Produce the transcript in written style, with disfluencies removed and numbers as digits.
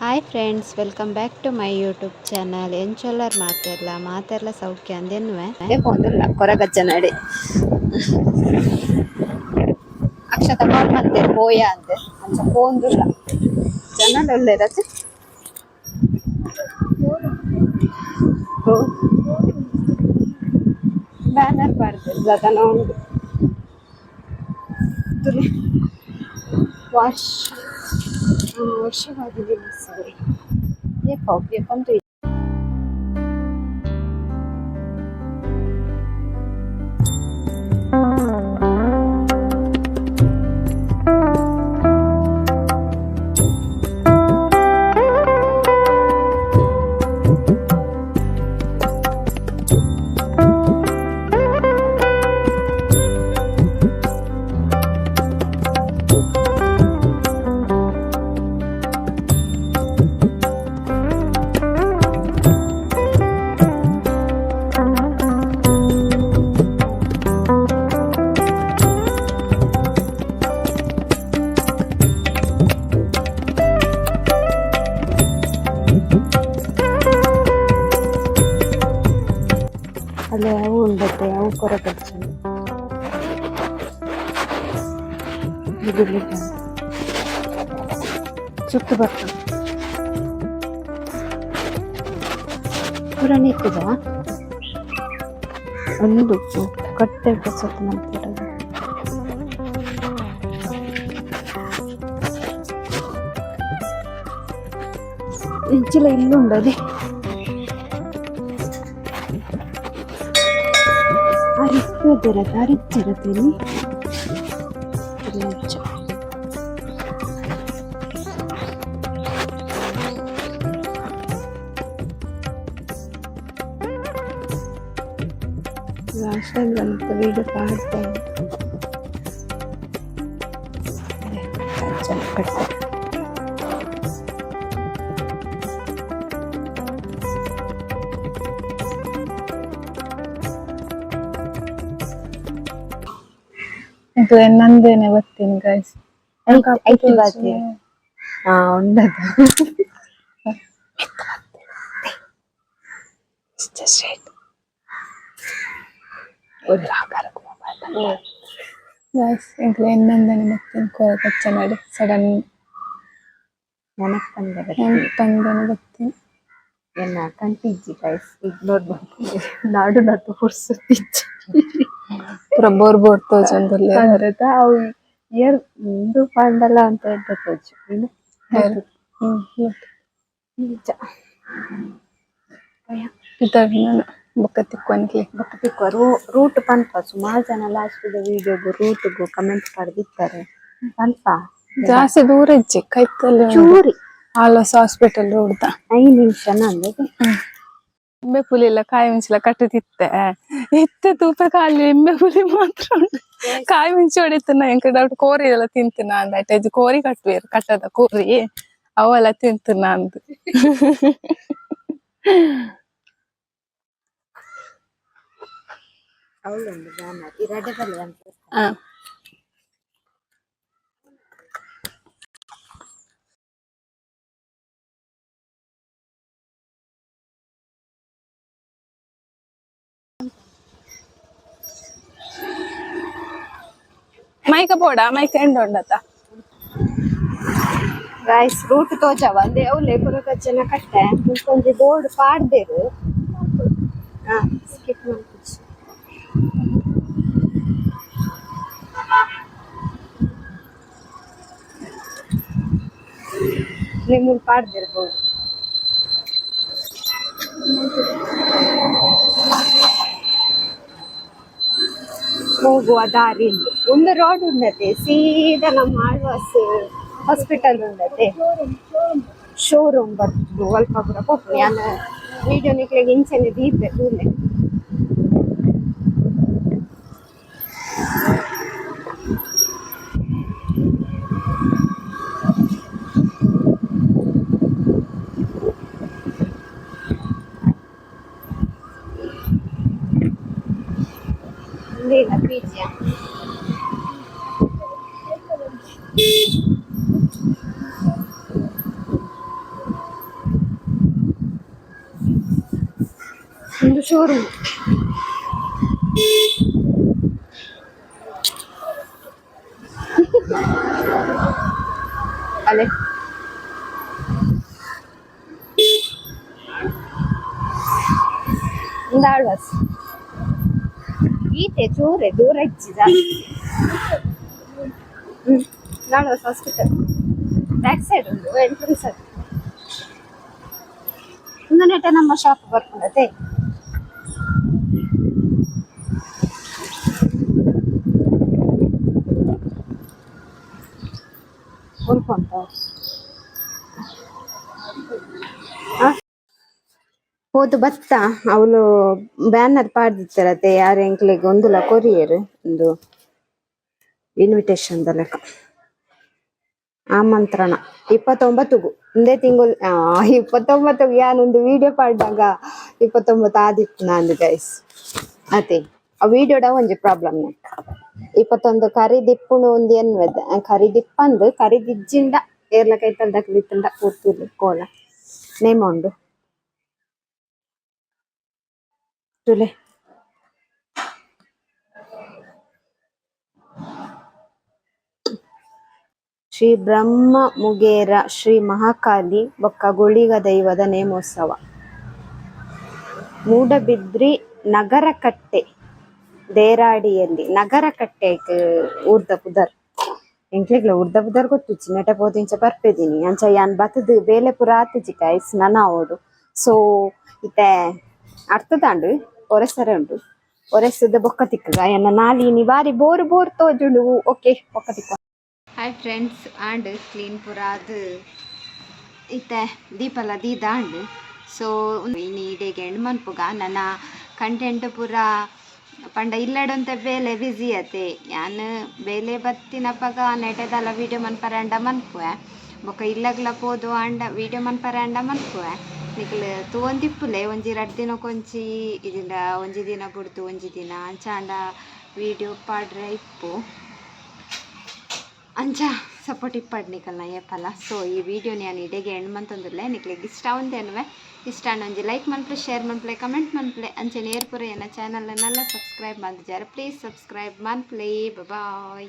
Hi friends, welcome back to my YouTube channel. ಎಂಚೊಲ್ಲರ್ ಮಾತೆರ್ಲ ಮಾತೆರ್ಲ ಸೌಖ್ಯ ಅಂದೆನ್ನುವೆ ಪೋಂದುಲ್ಲ ಕೊರಗಜ್ಜನಡೆ ಅಕ್ಷತ ಕಾಲ್ ಮತ್ತೆ ಪೋಯ ಅಂದೆ ಅಂಚ ಪೋಂದುಲ್ಲ ಜನಲ ಉಲ್ಲೆರತೆ. ಬ್ಯಾನರ್ ಪಾಡ್ದೆರ್ ದಾದನ ಉಂಡು ತೂಲೆ. ವಾಶ್ ವರ್ಷವಾಗಿದೆ ಸರಿ ಏಪ ಏಪಂತು. ಅಲ್ಲಿ ಅವು ಉಂಡತ್ತೆ, ಅವು ಕೊರಗಜ್ಜನ ಇದು ಸುತ್ತು ಬರ್ತದೆ ಪುರಾಣ ಇತ್ತದ. ಒಂದು ಕಟ್ಟೆ ಸತ್ತು ಮಾಡ್ತಿರೋದು. ಇಂಚಿಲ ಇಲ್ಲುಂಡದೆ. ಅರಿಪ್ಪದಿರತ್ತೆ, ಅರಿಚಿರತ್ತೆ ಇಲ್ಲಿ. ಲಾಸ್ಟ್ ಟೈಮ್ ಬಂತು ವಿಡಿಯೋ ಪಾಡ್ತಾ ಕಟ್ಟೆ. ಇದು ನಂದೇನೆ ಬರ್ತೀನಿ ಗೈಸ್. ಐತಿ ಬಾತಿ ಹಾ ಉಂಡದು. ಸ್ಟ್ರೇಟ್ ಗೈಸ್, ಎಂಕ್ಲೆ ಎನ್ನಂದನೆ ಬರ್ತೀನಿ ಕೊರಗಚ್ಚ ನಡೆ ಸಡನ್ ನೆನಪಂದೆ. ನೆನಪಂದನೆ ಬರ್ತೀನಿ. ಎನ್ನ ಕಂಟಿಜ್ಜಿ ಗೈಸ್, ಇಗ್ನೋರ್ ಮಾಡ್ತೀನಿ. ನಾಡು ನಟ್ಟು ಪುರ್ಸುತ್ತಿಜ್ಜಿ. ಪೂರ ಬೋರ್ ಬೋರ್ ತೋಜೊಂದುಲ್ಲೆ. ಅರ್ಧ ಅವು ಏರ್ ಉಂದು ಪಂಡಲ ಅಂತ ಎಡ್ಡೆ ತೋಜು ಇನ್ನು. ನಿಜ. ನಾನು ಬೊಕ್ಕ ತಿಕ್ಕೊಂತ್ಲಿ. ಬೊಕ್ಕ ತಿಕ್ಕುವ ರೂಟ್ ಪನ್ಪ. ಸುಮಾರು ಜನ ಲಾಸ್ಟ್ ವಿಡಿಯೋಗು ರೂಟ್ಗು ಕಮೆಂಟ್ ಪಡೆದಿದ್ದಾರೆ ಪನ್ಪ. ಜಾಸ್ತಿ ದೂರ ಇಜ್ಜಿ, ಕೈತಲ್ಲಿ. ಚೂರಿ. ಆಲ್ವಾಸ್ ಹಾಸ್ಪಿಟಲ್ ರೋಡ್ ದ. 5 ನಿಮಿಷ ನಂದು. ಲಿಂಬೆ ಪುಲಿ ಎಲ್ಲ ಕಾಯಿ ಮೆಣಸೆಲ್ಲ ಕಟ್ಟುತ್ತಿತ್ತೆ ಇತ್ತೆ ತೂಪ ಖಾಲಿ ಲಿಂಬೆ ಪುಲಿ ಮಾತ್ರ ಉಂಟು. ಕಾಯಿ ಮೆಣಸು ಹೊಡಿತನ ಎಂಕ ಡೌಟ್. ಕೋರಿ ಎಲ್ಲ ತಿಂತಿನ ಅಂದ ಐಟೈಜ್ ಕೋರಿ ಕಟ್ಟುವೇರು, ಕಟ್ಟದ ಕೋರಿ ಅವೆಲ್ಲ ತಿಂತಿನ ಅಂದ್. ಅವಳೊಂದು ಬ್ಯಾನರ್ ಇರಡೆ ಬಲ್ಲೆ ಅಂತ. ಆ. ಮೈಕ ಬೋಡ ಮೈಕ ಎಂಡ ಉಂಡತ್ತ. ರೈಸ್ ರೂಟ್ ತೋಜವ ಅಂದೆ ಅವುಲೆ ಕೊರಗಜ್ಜನ ಕಟ್ಟೆ ಒಂಜಿ ಬೋರ್ಡ್ ಪಾಡ್ದೇರು. ಹಾ, ಸ್ಕಿಪ್ ಮಲ್ಪುಜಿ. ನಿಮ್ಮೂಲ್ ಪಾಡ್ದೇರು ಬೋರ್ಡ್. ಹೋಗುವ ದಾರಿ ಇಲ್ಲಿ ಒಂದು ರೋಡ್ ಉಂಡತೆ, ಸೀದಾ ನಮ್ಮ ಆಳ್ವಾಸ್ ಹಾಸ್ಪಿಟಲ್ ಉಂಡತೆ, ಶೋರೂಮ್ ಬರ್ತದೆ. ಅಲ್ಪ ಪೂರ ಪೋಪುನಿ ಯಾನ್ ವಿಡಿಯೋ ನಿಕ್ಲೆಗ್ ಇಂಚೆನೆ ದೀಪೆ ತೂಲೆ. ಉಂದೇನ ಪೀಜಿಯ. ಒಂದು ಶೋರೂಮ್. ಅಲೆ ಒಂದು ಆಳ್ವಾಸ್ ಈತೆ ಚೂರೆ ದೂರ ಇಚ್ಚಿದ. ಆಳ್ವಾಸ್ ಹಾಸ್ಪಿಟಲ್ ಬ್ಯಾಕ್ ಸೈಡ್ ಉಂಟು ಎಂಟ್ರೆನ್ಸ್ ಅದು. ಒಂದು ನಮ್ಮ ಶಾಪ್ ಬರ್ಕೊಂಡತೆ. ಉಲ್ಪ ಉಂಟ. ಹೋದು ಬತ್ತ ಅವಳು ಬ್ಯಾನರ್ ಪಾಡ್ದಿತ್ತಾರತೆ. ಯಾರು ಎಂಕ್ಲೆಗ್ ಒಂದುಲ ಕೊರಿಯರ್, ಒಂದು ಇನ್ವಿಟೇಷನ್ ದ ಲೆಕ್ಕ, ಆಮಂತ್ರಣ. 29ಗು, ಒಂದೇ ತಿಂಗಳು. 29 ಯಾನೊಂದು ವಿಡಿಯೋ ಪಾಡ್ದಾಗ 29 ಆದಿತ್ತು ನಂದು ಗೈಸ್ ಅದೇ. ಆ ವಿಡಿಯೋಡ ಒಂಜಿ ಪ್ರಾಬ್ಲಮ್. 21 ಕರಿದಿಪ್ಪುನು ಒಂದು ಎನ್ವೆದ ಕರಿದಿಪ್ಪಂದು ಕರಿದಿಜ್ಜಿಂಡ ಏರ್ಲ ಕೈತಲ್ ದಕ್ಲಿತ್ತುಂಡ ಪೂರ್ತಿ ಕೋಲ ನೇಮ ಉಂಡು ತುಲೆ. ಶ್ರೀ ಬ್ರಹ್ಮ ಮುಗೇರ ಶ್ರೀ ಮಹಾಕಾಳಿ ಬೊಕ್ಕ ಗುಳಿಗ ದೈವದ ನೇಮೋತ್ಸವ, ಮೂಡಬಿದ್ರಿ ನಗರಕಟ್ಟೆ ದೇರಾಡಿಯಲ್ಲಿ. ನಗರಕಟ್ಟೆ ಊರ್ದ ಪುದರ್. ಎಂಕ್ಲೆಗ್ಲ ಊರ್ದ ಪುದರ್ ಗೊತ್ತುಜ್ಜಿ. ನೆಟ ಪೋದಿಂಚ ಬರ್ಪೆದಿನಿ ಅಂಚ ಯಾನ್ ಬತ್ತದ್ ಬೇಲೆ ಪೂರ ಆತಿಜಿ ಗೈಸ್ ನನ ಆವೊಡು. ಸೊ ಇತ್ತೆ ಅರ್ಥದಾಂಡ್ ಒರೆಸರೆ ಉಂಡು. ಒರೆಸದ ಬೊಕ್ಕ ತಿಕ್ಕಗ. ಎನ್ನ ನಾಲಿನಿ ಬಾರಿ ಬೋರ್ ಬೋರ್ ತೋಜುಂಡು. ಓಕೆ, ಬೊಕ್ಕ ತಿಕ್ಕ. ಹಾಯ್ ಫ್ರೆಂಡ್ಸ್, ಆಂಡ್ ಕ್ಲೀನ್ ಪೂರ ಅದು ಇತ್ತೆ ದೀಪಲ ದೀದಾಂಡ್. ಸೊ ಇನಿ ಇಡೆಗ್ ಎಂಡ್ ಮನ್ಪುಗ. ನನ್ನ ಕಂಟೆಂಟ್ ಪೂರ ಪಂಡ ಇಲ್ಲಡೊಂತೆ ಬೇಲೆ ಬ್ಯುಸಿ ಅತೆ. ಯಾನ್ ಬೇಲೆ ಬತ್ತಿನಪಗ ನೆಟೆದಲ ವೀಡಿಯೋ ಮನ್ಪರೆ ಅಂಡ ಮನ್ಪುವೆ. ಬೊಕ ಇಲ್ಲಗ್ಲ ಪೋದು ಆಂಡ ವೀಡಿಯೋ ಮನ್ಪರೆ ಅಂಡ ಮನ್ಪುವೆ. ನಿಕುಲು ತೂವೊಂದಿಪ್ಪುಲೆ. ಒಂಜಿ ರಡ್ಡ್ ದಿನಕ್ಕೊಂಜಿ ಇಜಿಂಡ ಒಂಜಿ ದಿನ ಬುಡ್ದು ಒಂಜಿ ದಿನ ಅಂಚ ಆಂಡ ವೀಡಿಯೋ ಪಾಡ್ರೆ ಇಪ್ಪು. ಅಂಚ ಸಪೋರ್ಟ್ ಇಪ್ಪಡ್ ನಿಕಲ್ನ ಏಪಲ. ಸೊ ಈ ವಿಡಿಯೋ ನಾನು ಇಡೆಗೆ ಎಂಡ್ ಮಂತೊಂದುಲ್ಲೆ. ನಿಕ್ಲೆಗ್ ಇಷ್ಟ ಆವೊಂದೇನುವೆ. ಇಷ್ಟ ಆಂಡ ಒಂಜಿ ಲೈಕ್ ಮನ್ಪುಲೆ, ಶೇರ್ ಮನ್ಪುಲೆ, ಕಮೆಂಟ್ ಮನ್ಪುಲೆ. ಅಂಚನೆ ಏರ್ ಪೂರ ಎನ್ನ channel Nalla subscribe ಮಲ್ತಿಜಾರ್, please subscribe ಮನ್ಪುಲೆ. Boy.